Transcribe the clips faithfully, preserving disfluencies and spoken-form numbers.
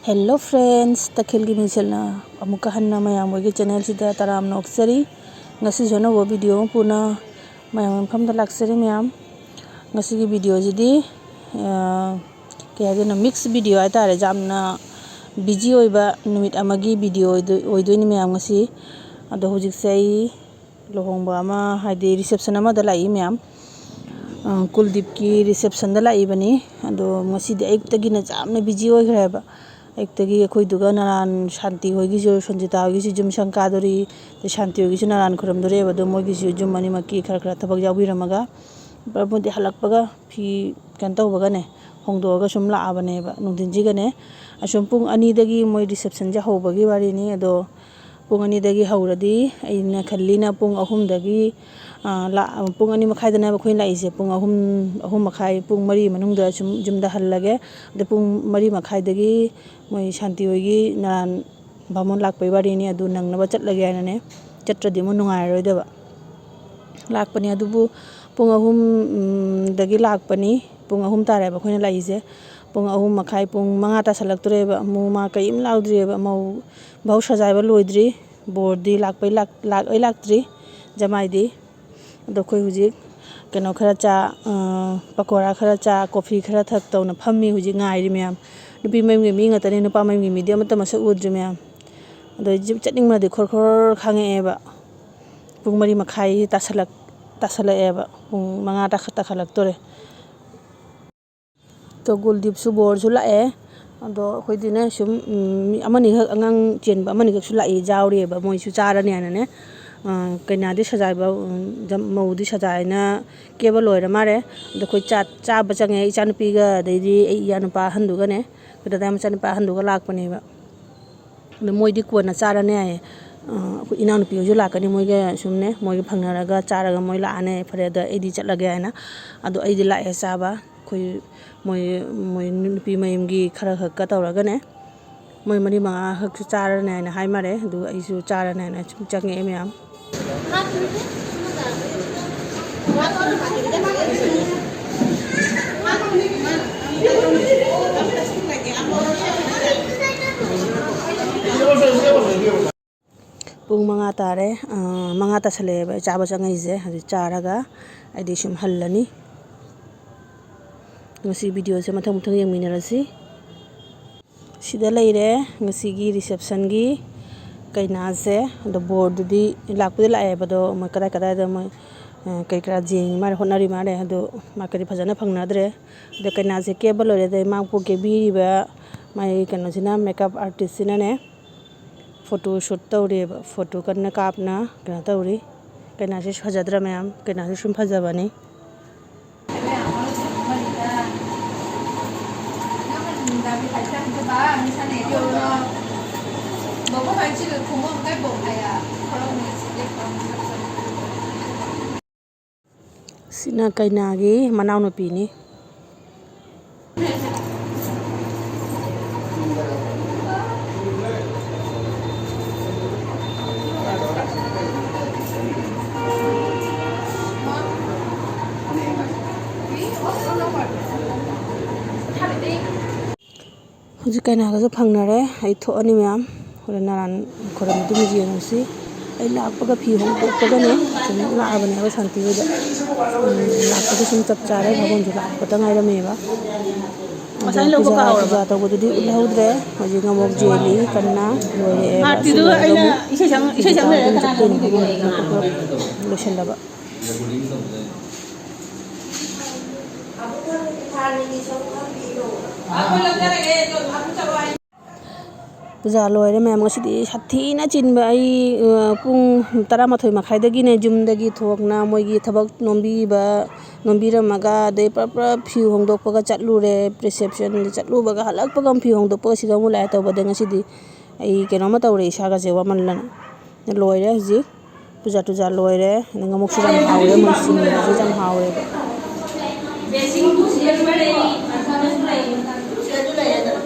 Hello friends, ꯇꯈꯦꯜꯒꯤ ꯃꯤꯡꯁꯦꯜꯅ ꯑꯃꯨꯛꯀ ꯍꯟꯅ ꯃꯌꯥꯝ ꯍꯣꯏꯒꯤ ꯆꯦꯅꯦꯜꯁꯤꯗ ꯇꯔꯥꯝꯅ ꯑꯣꯛꯆꯔꯤ꯫ ꯉꯁꯤꯁꯨ ꯑꯅꯧꯕ ꯚꯤꯗꯤꯑꯣ ꯑꯃ ꯄꯨꯅ ꯃꯌꯥꯝ ꯃꯐꯝꯗ ꯂꯥꯛꯆꯔꯤ ꯃꯌꯥꯝ꯫ ꯉꯁꯤꯒꯤ ꯚꯤꯗꯤꯑꯣꯁꯤꯗꯤ, ꯑ, ꯀꯩ ꯍꯥꯏꯗꯣꯏꯅꯣ, ꯃꯤꯛꯁ ꯚꯤꯗꯤꯑꯣ ꯍꯥꯏꯇꯥꯔꯦ꯫ ꯌꯥꯝꯅ ꯕꯤꯖꯤ ꯑꯣꯏꯕ ꯅꯨꯃꯤꯠ ꯑꯃꯒꯤ ꯚꯤꯗꯤꯑꯣ ꯑꯣꯏꯗꯣꯏ-, ꯑꯣꯏꯗꯣꯏꯅꯤ ꯃꯌꯥꯝ ꯉꯁꯤ꯫ ꯑꯗꯣ ꯍꯧꯖꯤꯛꯁꯦ ꯑꯩ ꯂꯨꯍꯣꯡꯕ ꯑꯃ, ꯍꯥꯏꯗꯤ ꯔꯤꯁꯦꯞꯁꯟ ꯑꯃꯗ ꯂꯥꯛꯏ ꯃꯌꯥꯝ꯫ ꯑ, ꯀꯨꯜꯗꯤꯞꯀꯤ ꯔꯤꯁꯦꯞꯁꯟꯗ ꯂꯥꯛꯏꯕꯅꯤ꯫ ꯑꯗꯣ ꯉꯁꯤꯗꯤ ꯑꯌꯨꯛꯇꯒꯤꯅ ꯌꯥꯝꯅ ꯕꯤꯖꯤ ꯑꯣꯏꯈ꯭ꯔꯦꯕ꯫ ꯑꯌꯨꯛꯇꯒꯤ ꯑꯩꯈꯣꯏꯗꯨꯒ ꯅꯔꯥꯟ ꯁꯥꯟꯇꯤ ꯍꯣꯏꯒꯤꯁꯨ, ꯁꯣꯟꯖꯤꯇꯥ ꯍꯣꯏꯒꯤꯁꯨ ꯌꯨꯝ ꯁꯪ ꯀꯥꯗꯣꯔꯤ, ꯑꯗꯩ ꯁꯥꯟꯇꯤ ꯍꯣꯏꯒꯤꯁꯨ ꯅꯔꯥꯟ ꯈꯨꯔꯨꯝꯗꯣꯔꯦꯕ꯫ ꯑꯗꯣ ꯃꯣꯏꯒꯤꯁꯨ ꯌꯨꯝ ꯑꯅꯤꯃꯛꯀꯤ ꯈꯔ ꯈꯔ ꯊꯕꯛ ꯌꯥꯎꯕꯤꯔꯝꯃꯒ, ꯃꯔꯝꯗꯤ ꯍꯜꯂꯛꯄꯒ ꯐꯤ ꯀꯩꯅꯣ ꯇꯧꯕꯒꯅꯦ, ꯍꯣꯡꯗꯣꯛꯑꯒ ꯁꯨꯝ ꯂꯥꯛꯑꯕꯅꯦꯕ ꯅꯨꯡꯊꯤꯟꯁꯤꯒꯅꯦ꯫ ꯑꯁꯨꯝ ꯄꯨꯡ ꯑꯅꯤꯗꯒꯤ ꯃꯣꯏ ꯔꯤꯁꯦꯞꯁꯟꯁꯦ ꯍꯧꯕꯒꯤ ꯋꯥꯔꯤꯅꯤ꯫ ꯑꯗꯣ ꯄꯨꯡ ꯑꯅꯤꯗꯒꯤ ꯍꯧꯔꯗꯤ ꯑꯩꯅ ꯈꯜꯂꯤꯅ ꯄꯨꯡ ꯑꯍꯨꯝꯗꯒꯤ, ꯑ, ꯂꯥ-, ꯄꯨꯡ ꯑꯅꯤ ꯃꯈꯥꯏꯗꯅꯦꯕ ꯑꯩꯈꯣꯏꯅ ꯂꯥꯛꯏꯁꯦ꯫ ꯄꯨꯡ ꯑꯍꯨꯝ, ꯑꯍꯨꯝ ꯃꯈꯥꯏ, ꯄꯨꯡ ꯃꯔꯤ ꯃꯅꯨꯡꯗ ꯁꯨꯝ ꯌꯨꯝꯗ ꯍꯜꯂꯒꯦ꯫ ꯑꯗ ꯄꯨꯡ ꯃꯔꯤ ꯃꯈꯥꯏꯗꯒꯤ ꯃꯣꯏ ꯁꯥꯟꯇꯤ ꯍꯣꯏꯒꯤ ꯅꯔꯥꯟ ꯕꯥꯃꯣꯟ ꯂꯥꯛꯄꯩ ꯋꯥꯔꯤꯅꯤ, ꯑꯗꯨ ꯅꯪꯅꯕ ꯆꯠꯂꯒꯦ ꯍꯥꯏꯅꯅꯦ꯫ ꯆꯠꯇ꯭ꯔꯗꯤ ꯑꯃꯨꯛ ꯅꯨꯡꯉꯥꯏꯔꯔꯣꯏꯗꯕ꯫ ꯂꯥꯛꯄꯅꯦ, ꯑꯗꯨꯕꯨ ꯄꯨꯡ ꯑꯍꯨꯝ, ꯎꯝ, ꯗꯒꯤ ꯂꯥꯛꯄꯅꯤ꯫ ꯄꯨꯡ ꯑꯍꯨꯝ ꯇꯥꯔꯦꯕ ꯑꯩꯈꯣꯏꯅ ꯂꯥꯛꯏꯁꯦ꯫ ꯄꯨꯡ ꯑꯍꯨꯝ ꯃꯈꯥꯏ, ꯄꯨꯡ ꯃꯉꯥ ꯇꯥꯁꯜꯂꯛꯇꯣꯔꯦꯕ꯫ ꯃꯧ ꯃꯥ ꯀꯔꯤꯝ ꯂꯥꯎꯗ꯭ꯔꯤꯑꯕ꯫ ꯃꯧ ꯚꯥꯎ ꯁꯖꯥꯏꯕ ꯂꯣꯏꯗ꯭ꯔꯤ꯫ ꯕꯣꯔꯗꯤ ꯂꯥꯛꯄꯩ ꯂꯥꯛ-, ꯂꯥꯛ-, ꯂꯣꯏ ꯂꯥꯛꯇ꯭ꯔꯤ꯫ ꯖꯃꯥꯏꯗꯤ꯫ ꯑꯗꯣ ꯑꯩꯈꯣꯏ ꯍꯧꯖꯤꯛ ꯀꯩꯅꯣ ꯈꯔ ꯆꯥ, ꯑ, ꯄꯀꯣꯔꯥ ꯈꯔ ꯆꯥ, ꯀꯣꯐꯤ ꯈꯔ ꯊꯛ ꯇꯧꯅ ꯐꯝꯃꯤ ꯍꯧꯖꯤꯛ ꯉꯥꯏꯔꯤ ꯃꯌꯥꯝ꯫ ꯅꯨꯄꯤ ꯃꯌꯨꯝꯒꯤ ꯃꯤ ꯉꯥꯛꯇꯅꯤ, ꯅꯨꯄꯥ ꯃꯌꯨꯝꯒꯤ ꯃꯤꯗꯤ ꯑꯃꯠꯇ ꯃꯁꯛ ꯎꯗ꯭ꯔꯤ ꯃꯌꯥꯝ꯫ ꯑꯗꯣ ꯍꯧꯖꯤꯛ ꯆꯠꯅꯤꯡꯕꯅꯗꯤ ꯈꯣꯔ ꯈꯣꯔ ꯈꯥꯡꯉꯛꯑꯦꯕ꯫ ꯄꯨꯡ ꯃꯔꯤ ꯃꯈꯥꯏ ꯇꯥꯁꯜꯂꯛ-, ꯇꯥꯁꯜꯂꯛꯑꯦꯕ꯫ ꯄꯨꯡ ꯃꯉꯥ ꯇꯥꯈꯠ-, ꯇꯥꯈꯠꯂꯛꯇꯣꯔꯦ꯫ ꯑꯗꯣ ꯀꯨꯜꯗꯤꯞꯁꯨ ꯕꯣꯔꯁꯨ ꯂꯥꯛꯑꯦ꯫ ꯑꯗꯣ ꯑꯩꯈꯣꯏꯗꯤꯅꯦ ꯁꯨꯝ, ꯎꯝ, ꯃꯤ ꯑꯃꯅꯤꯈꯛ, ꯑꯉꯥꯡ ꯆꯦꯟꯕ ꯑꯃꯅꯤꯈꯛꯁꯨ ꯂꯥꯛꯏ, ꯌꯥꯎꯔꯤꯑꯕ꯫ ꯃꯣꯏꯁꯨ ꯆꯥꯔꯅꯤ ꯍꯥꯏꯅꯅꯦ꯫ ꯑ, ꯀꯩꯅꯥꯗꯤ ꯁꯖꯥꯏꯕ, ꯎꯝ, ꯖꯝ-, ꯃꯧꯗꯤ ꯁꯖꯥꯏꯅ ꯀꯦꯕ ꯂꯣꯏꯔ ꯃꯥꯜꯂꯦ꯫ ꯑꯗꯣ ꯑꯩꯈꯣꯏ ꯆꯥ-, ꯆꯥꯕ ꯆꯪꯉꯦ, ꯏꯆꯥꯅꯨꯄꯤꯒ, ꯑꯗꯩꯗꯤ ꯑꯩ ꯏꯌꯥꯅꯨꯄꯥ ꯑꯍꯟꯗꯨꯒꯅꯦ꯫ ꯑꯩꯈꯣꯏ ꯗꯗꯥ ꯃꯆꯥꯅꯨꯄꯥ ꯑꯍꯟꯗꯨꯒ ꯂꯥꯛꯄꯅꯦꯕ꯫ ꯑꯗꯣ ꯃꯣꯏꯗꯤ ꯀꯣꯟꯅ ꯆꯥꯔꯅꯤ ꯍꯥꯏꯌꯦ꯫ ꯑ, ꯑꯩꯈꯣꯏ ꯏꯅꯥꯎꯅꯨꯄꯤ ꯍꯣꯏꯁꯨ ꯂꯥꯛꯀꯅꯤ, ꯃꯣꯏꯒ ꯁꯨꯝꯅꯦ, ꯃꯣꯏꯒ ꯐꯪꯅꯔꯒ ꯆꯥꯔꯒ ꯃꯣꯏ ꯂꯥꯛꯑꯅꯤ꯫ ꯐꯔꯦ, ꯑꯗꯣ ꯑꯩꯗꯤ ꯆꯠꯂꯒꯦ ꯍꯥꯏꯅ꯫ ꯑꯗꯣ ꯑꯩꯗꯤ ꯂꯥꯛꯑꯦ ꯆꯥꯕ꯫ ꯑꯩꯈꯣꯏ ꯃꯣꯏ, ꯃꯣꯏ ꯅꯨꯄꯤ ꯃꯌꯨꯝꯒꯤ ꯈꯔ ꯈꯛꯀ ꯇꯧꯔꯒꯅꯦ, ꯃꯣꯏ ꯃꯔꯤ ꯃꯉꯥ ꯈꯛꯁꯨ ꯆꯥꯔꯅꯤ ꯍꯥꯏꯅ ꯍꯥꯏ ꯃꯥꯜꯂꯦ꯫ ꯑꯗꯨꯒ ꯑꯩꯁꯨ ꯆꯥꯔꯅꯤ ꯍꯥꯏꯅ ꯁꯨꯝ ꯆꯪꯉꯛꯑꯦ ꯃꯌꯥꯝ꯫ ꯄꯨꯡ ꯃꯉꯥ ꯇꯥꯔꯦ꯫ ꯑ, ꯃꯉꯥ ꯇꯥꯁꯜꯂꯛꯑꯦꯕ ꯑꯩ ꯆꯥꯕ ꯆꯪꯉꯛꯏꯁꯦ꯫ ꯍꯧꯖꯤꯛ ꯆꯥꯔꯒ ꯑꯩꯗꯤ ꯁꯨꯝ ꯍꯜꯂꯅꯤ꯫ ꯉꯁꯤ videoꯁꯦ ꯃꯊꯪ ꯃꯊꯪ ꯌꯦꯡꯃꯤꯟꯅꯔꯁꯤ꯫ ꯁꯤꯗ ꯂꯩꯔꯦ ꯉꯁꯤꯒꯤ receptionꯒꯤ ꯀꯩꯅꯥꯁꯦ꯫ ꯑꯗꯣ ꯕꯣꯔꯗꯨꯗꯤ ꯂꯥꯛꯄꯨꯗꯤ ꯂꯥꯛꯑꯦꯕ, ꯑꯗꯣ ꯃꯣꯏ ꯀꯗꯥꯏ ꯀꯗꯥꯏꯗ ꯃꯣꯏ, ꯑ, ꯀꯔꯤ ꯀꯔꯥ ꯌꯦꯡꯉꯤ ꯃꯥꯜꯂꯦ, ꯍꯣꯠꯅꯔꯤ ꯃꯥꯜꯂꯦ꯫ ꯑꯗꯣ ꯃꯥ ꯀꯔꯤ ꯐꯖꯅ ꯐꯪꯅꯗ꯭ꯔꯦ꯫ ꯑꯗꯣ ꯀꯩꯅꯥꯁꯦ ꯀꯦꯕ ꯂꯣꯏꯔꯦ꯫ ꯑꯗꯩ ꯃꯥꯕꯨ ꯀꯦꯕꯤꯔꯤꯕ ꯃꯥꯒꯤ ꯀꯩꯅꯣꯁꯤꯅ, makeup artistꯁꯤꯅꯅꯦ, photo shoot ꯇꯧꯔꯤꯑꯕ꯫ Photo ꯀꯟꯅ ꯀꯥꯞꯅ ꯀꯩꯅꯣ ꯇꯧꯔꯤ꯫ ꯀꯩꯅꯥꯁꯤꯁꯨ ꯐꯖꯗ꯭ꯔꯥ ꯃꯌꯥꯝ? ꯀꯩꯅꯥꯁꯤ ꯁꯨꯝ ꯐꯖꯕꯅꯤ꯫ ꯁꯤꯅ ꯀꯩꯅꯥꯒꯤ ꯃꯅꯥꯎꯅꯨꯄꯤꯅꯤ꯫ ꯍꯧꯖꯤꯛ ꯀꯩꯅꯥꯒꯁꯨ ꯐꯪꯅꯔꯦ꯫ ꯑꯩ ꯊꯣꯛꯑꯅꯤ ꯃꯌꯥꯝ꯫ ꯍꯣꯔꯦꯟ ꯅꯔꯥꯟ ꯈꯣꯏꯔꯝꯕꯗꯨ ꯑꯃꯨꯛ ꯌꯦꯡꯉꯨꯁꯤ꯫ ꯑꯩ ꯂꯥꯛꯄꯒ ꯐꯤ ꯍꯣꯡꯗꯣꯛꯄꯒꯅꯦ ꯁꯨꯝ ꯂꯥꯛꯑꯕꯅꯦꯕ ꯁꯥꯟꯇꯤ ꯍꯣꯏꯗ꯫ ꯎꯝ, ꯂꯥꯛꯄꯗ ꯁꯨꯝ ꯆꯞ ꯆꯥꯔꯦ꯫ ꯚꯥꯕꯣꯟꯁꯨ ꯂꯥꯛꯄꯗ ꯉꯥꯏꯔꯝꯃꯦꯕ꯫ ꯑꯗꯣ ꯉꯁꯥꯏ ꯂꯧꯕ ꯄꯨꯖꯥ, ꯀꯥꯎꯔꯕ? ꯄꯨꯖꯥ ꯇꯧꯕꯗꯨꯗꯤ ꯎꯠꯍꯧꯗ꯭ꯔꯦ꯫ ꯍꯧꯖꯤꯛ ꯑꯃꯨꯛ ꯖꯦꯜꯂꯤ ꯀꯟꯅ ꯂꯣꯏꯔꯛꯑꯦꯕ꯫ ꯑꯥꯔꯇꯤꯗꯨ ꯑꯁꯤꯗ ꯑꯩꯅ ꯑꯃꯨꯛ ꯏꯁꯩ ꯁꯛ-, ꯏꯁꯩ ꯁꯛ ꯂꯩꯔꯦ ꯀꯅꯥꯅꯣ? ꯄꯨꯖꯥ ꯇꯧꯕꯗꯨ ꯄꯨꯂꯞ ꯂꯣꯏꯁꯤꯜꯂꯕ꯫ ꯄꯨꯖꯥ ꯂꯣꯏꯔꯦ ꯃꯌꯥꯝ꯫ ꯉꯁꯤꯗꯤ ꯁꯥꯊꯤꯅ ꯆꯤꯟꯕ꯫ ꯑꯩ, ꯑ, ꯄꯨꯡ ꯇꯔꯥꯃꯥꯊꯣꯏ ꯃꯈꯥꯏꯗꯒꯤꯅꯦ ꯌꯨꯝꯗꯒꯤ ꯊꯣꯛꯅ ꯃꯣꯏꯒꯤ ꯊꯕꯛ ꯅꯣꯝꯕꯤꯕ, ꯅꯣꯝꯕꯤꯔꯝꯃꯒ ꯑꯗꯩ ꯄ꯭ꯔꯞ ꯄ꯭ꯔꯞ ꯐꯤ ꯍꯣꯡꯗꯣꯛꯄꯒ ꯆꯠꯂꯨꯔꯦ꯫ Receptionꯗ ꯆꯠꯂꯨꯕꯒ ꯍꯜꯂꯛꯄꯒ ꯑꯃꯨꯛ ꯐꯤ ꯍꯣꯡꯗꯣꯛꯄꯒ ꯁꯤꯗ ꯑꯃꯨꯛ ꯂꯥꯛꯑꯦ ꯇꯧꯕꯗ ꯉꯁꯤꯗꯤ ꯑꯩ ꯀꯩꯅꯣꯝꯃ ꯇꯧꯔꯦ, ꯏꯁꯥꯒꯁꯦ ꯋꯥꯃꯜꯂꯅ꯫ ꯂꯣꯏꯔꯦ ꯍꯧꯖꯤꯛ꯫ ꯄꯨꯖꯥ ꯇꯨꯖꯥ ꯂꯣꯏꯔꯦ꯫ ꯑꯗꯩ ꯉꯥꯃꯨꯛꯁꯨ ꯌꯥꯝ ꯍꯥꯎꯔꯦ, ꯃꯣꯏ ꯁꯤꯡꯕꯁꯨ ꯌꯥꯝ ꯍꯥꯎꯔꯦꯕ꯫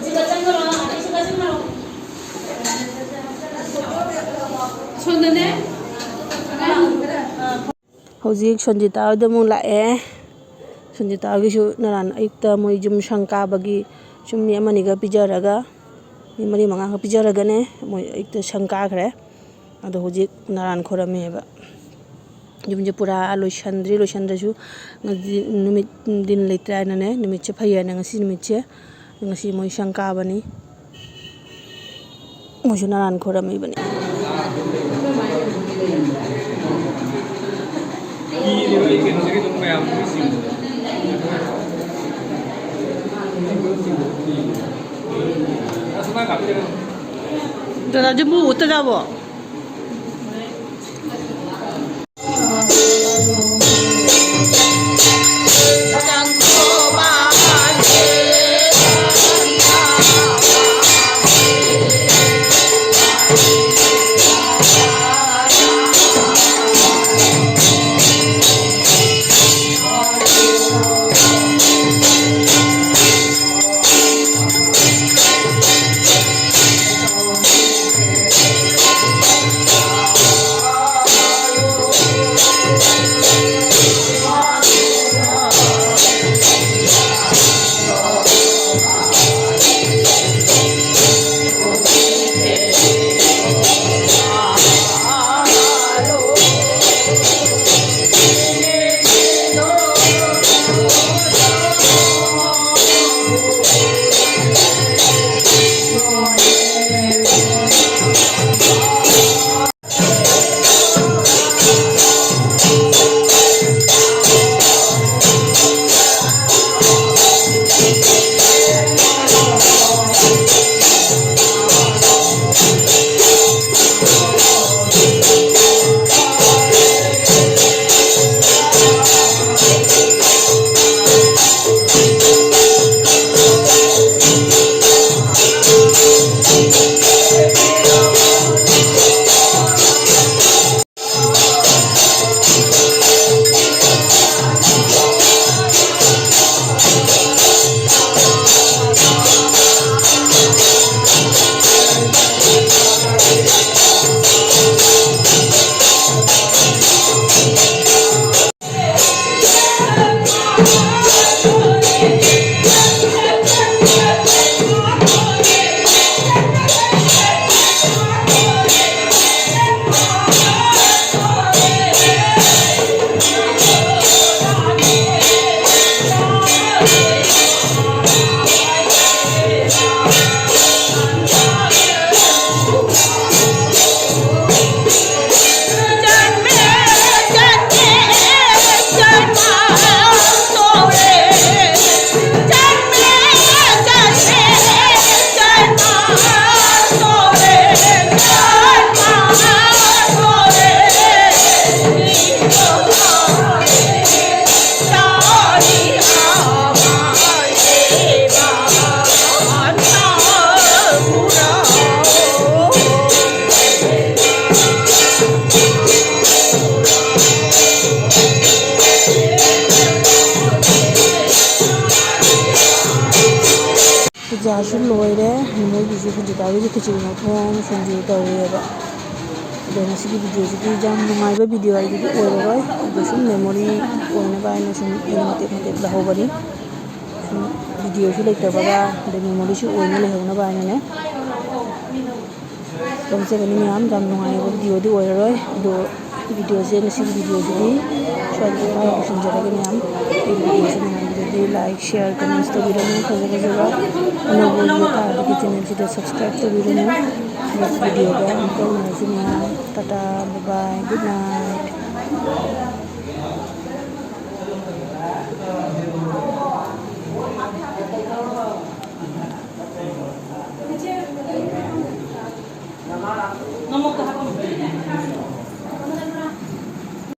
ꯁꯣꯝꯗꯅꯦ꯫ ꯍꯧꯖꯤꯛ ꯁꯣꯟꯖꯤꯇꯥ ꯍꯣꯏꯗ ꯑꯃꯨꯛ ꯂꯥꯛꯑꯦ꯫ ꯁꯣꯟꯖꯤꯇꯥ ꯍꯣꯏꯒꯤꯁꯨ ꯅꯔꯥꯟ ꯑꯌꯨꯛꯇ ꯃꯣꯏ ꯌꯨꯝ ꯁꯪ ꯀꯥꯕꯒꯤ ꯁꯨꯝ ꯃꯤ ꯑꯃꯅꯤꯒ ꯄꯤꯖꯔꯒ, ꯃꯤ ꯃꯔꯤ ꯃꯉꯥꯈꯛ ꯄꯤꯖꯔꯒꯅꯦ ꯃꯣꯏ ꯑꯌꯨꯛꯇ ꯁꯪ ꯀꯥꯈ꯭ꯔꯦ꯫ ꯑꯗꯣ ꯍꯧꯖꯤꯛ ꯅꯔꯥꯟ ꯈꯣꯏꯔꯝꯃꯦꯕ꯫ ꯌꯨꯝꯁꯦ ꯄꯨꯔꯥ ꯂꯣꯏꯁꯟꯗ꯭ꯔꯤ꯫ ꯂꯣꯏꯁꯟꯗ꯭ꯔꯁꯨ ꯉꯁꯤ ꯅꯨꯃꯤꯠ, ꯗꯤꯟ ꯂꯩꯇ꯭ꯔꯦ ꯍꯥꯏꯅꯅꯦ, ꯅꯨꯃꯤꯠꯁꯦ ꯐꯩ ꯍꯥꯏꯅ ꯉꯁꯤ ꯅꯨꯃꯤꯠꯁꯦ, ꯉꯁꯤ ꯃꯣꯏ ꯁꯪ ꯀꯥꯕꯅꯤ꯫ ꯃꯣꯏꯁꯨ ꯅꯔꯥꯟ ꯈꯣꯏꯔꯝꯃꯤꯕꯅꯤ꯫ ꯗꯗꯥ, ꯖꯝꯕꯨ ꯎꯠꯇ ꯖꯥꯕꯣ? ꯄꯨꯖꯥꯁꯨ ꯂꯣꯏꯔꯦ꯫ ꯃꯣꯏꯒꯤꯁꯨ ꯍꯧꯖꯤꯛꯀꯥꯟꯒꯤꯁꯨ ꯈꯦꯆ꯭ꯔꯤ ꯃꯊꯣꯡ ꯁꯤꯡꯖꯨ ꯇꯧꯔꯤꯑꯕ꯫ ꯑꯗꯣ ꯉꯁꯤꯒꯤ ꯚꯤꯗꯤꯑꯣꯁꯤꯗꯤ ꯌꯥꯝ ꯅꯨꯡꯉꯥꯏꯕ ꯚꯤꯗꯤꯑꯣ ꯑꯩꯒꯤꯗꯤ ꯑꯣꯏꯔꯔꯣꯏ꯫ ꯑꯗꯣ ꯁꯨꯝ ꯃꯦꯃꯣꯔꯤ ꯑꯣꯏꯅꯕ ꯍꯥꯏꯅ ꯁꯨꯝ ꯑꯩꯅ ꯃꯇꯦꯛ ꯃꯇꯦꯛ ꯂꯧꯍꯧꯕꯅꯤ꯫ ꯁꯨꯝ ꯚꯤꯗꯤꯑꯣꯁꯨ ꯂꯩꯇꯕꯒ ꯑꯗꯩ ꯃꯦꯃꯣꯔꯤꯁꯨ ꯑꯣꯏꯅ ꯂꯩꯍꯧꯅꯕ ꯍꯥꯏꯅꯅꯦ꯫ ꯇꯧꯖꯕꯅꯤ ꯃꯌꯥꯝ꯫ ꯌꯥꯝ ꯅꯨꯡꯉꯥꯏꯕ ꯚꯤꯗꯤꯑꯣꯗꯤ ꯑꯣꯏꯔꯔꯣꯏ꯫ ꯑꯗꯣ ꯚꯤꯗꯤꯑꯣꯁꯦ, ꯉꯁꯤꯒꯤ ꯚꯤꯗꯤꯑꯣꯁꯤꯗꯤ ꯁ꯭ꯋꯥꯏꯗ ꯂꯣꯏꯁꯤꯟꯖꯔꯒꯦ ꯃꯌꯥꯝ꯫ ꯑꯩꯒꯤ ꯚꯤꯗꯤꯑꯣꯁꯦ ꯅꯨꯡꯉꯥꯏꯕꯤꯔꯗꯤ like, share, comments ꯇꯧꯕꯤꯔꯝꯃꯨ꯫ ꯐꯖ ꯐꯖꯕ ꯑꯅꯧꯕ ꯌꯦꯡꯕ ꯇꯥꯔꯒꯗꯤ channelꯁꯤꯗ subscribe ꯇꯧꯕꯤꯔꯝꯃꯨ꯫ Next ꯚꯤꯗꯤꯑꯣꯗ ꯑꯃꯨꯛꯀ ꯎꯅꯔꯁꯤ ꯃꯌꯥꯝ꯫ Tata, bye bye, good night꯫